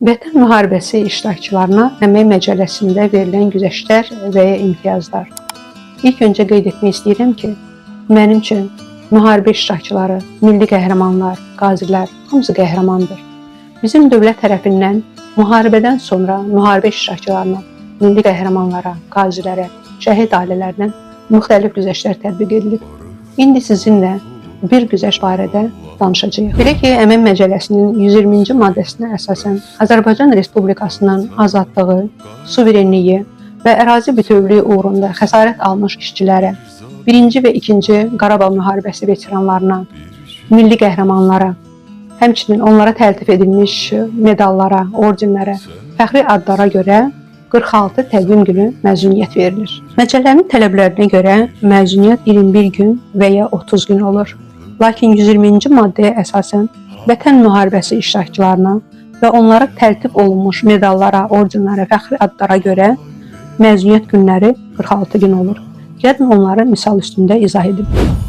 Vətən müharibəsi iştirakçılarına Əmək Məcəlləsində verilən güzəştlər və ya imtiyazlar. İlk öncə qeyd etmək istəyirəm ki, mənim üçün müharibə iştirakçıları, milli qəhrəmanlar, qazilər hamısı qəhrəmandır. Bizim dövlət tərəfindən müharibədən sonra müharibə iştirakçılarına, milli qəhrəmanlara, qazilərə, şəhid ailələrinə müxtəlif güzəştlər tətbiq edilib. İndi sizinlə bir güzəşt barədə danışacağıq. Belə ki, Əmək Məcəlləsinin 120-ci maddəsinə əsasən Azərbaycan Respublikasının azadlığı, suverenliyi və ərazi bütövlüyü uğrunda xəsarət almış işçilərə, birinci və ikinci Qarabağ müharibəsi veteranlarına, milli qəhrəmanlara, həmçinin onlara təltif edilmiş medallara, ordenlərə, fəxri adlara görə 46 təqvim günü məzuniyyət verilir. Məcəllənin tələblərinə görə məzuniyyət 21 gün və ya 30 gün olur. Lakin 120-ci maddəyə əsasən Vətən müharibəsi iştirakçılarına və onlara təltif olunmuş medallara, ordenlərə, fəxri adlara görə məzuniyyət günləri 46 gün olur. Gəlin onları misal üstündə izah edim.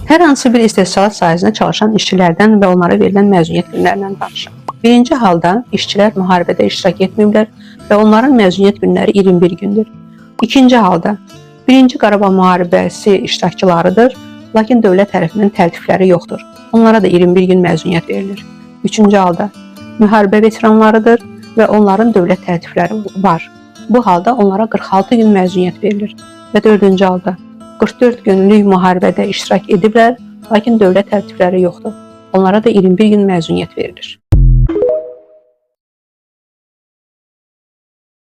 Hər hansı bir istehsalat sahəsində çalışan işçilərdən və onlara verilən məzuniyyət günlərindən danışaq. Birinci halda işçilər müharibədə iştirak etməyiblər və onların məzuniyyət günləri 21 gündür. İkinci halda Birinci Qarabağ müharibəsi iştirakçılarıdır, lakin dövlət tərəfindən təltifləri yoxdur. Onlara da 21 gün məzuniyyət verilir. Üçüncü halda müharibə veteranlarıdır və onların dövlət təltifləri var. Bu halda onlara 46 gün məzuniyyət verilir. Və dördüncü halda 44 günlük müharibədə iştirak ediblər, lakin dövlət təltifləri yoxdur. Onlara da 21 gün məzuniyyət verilir.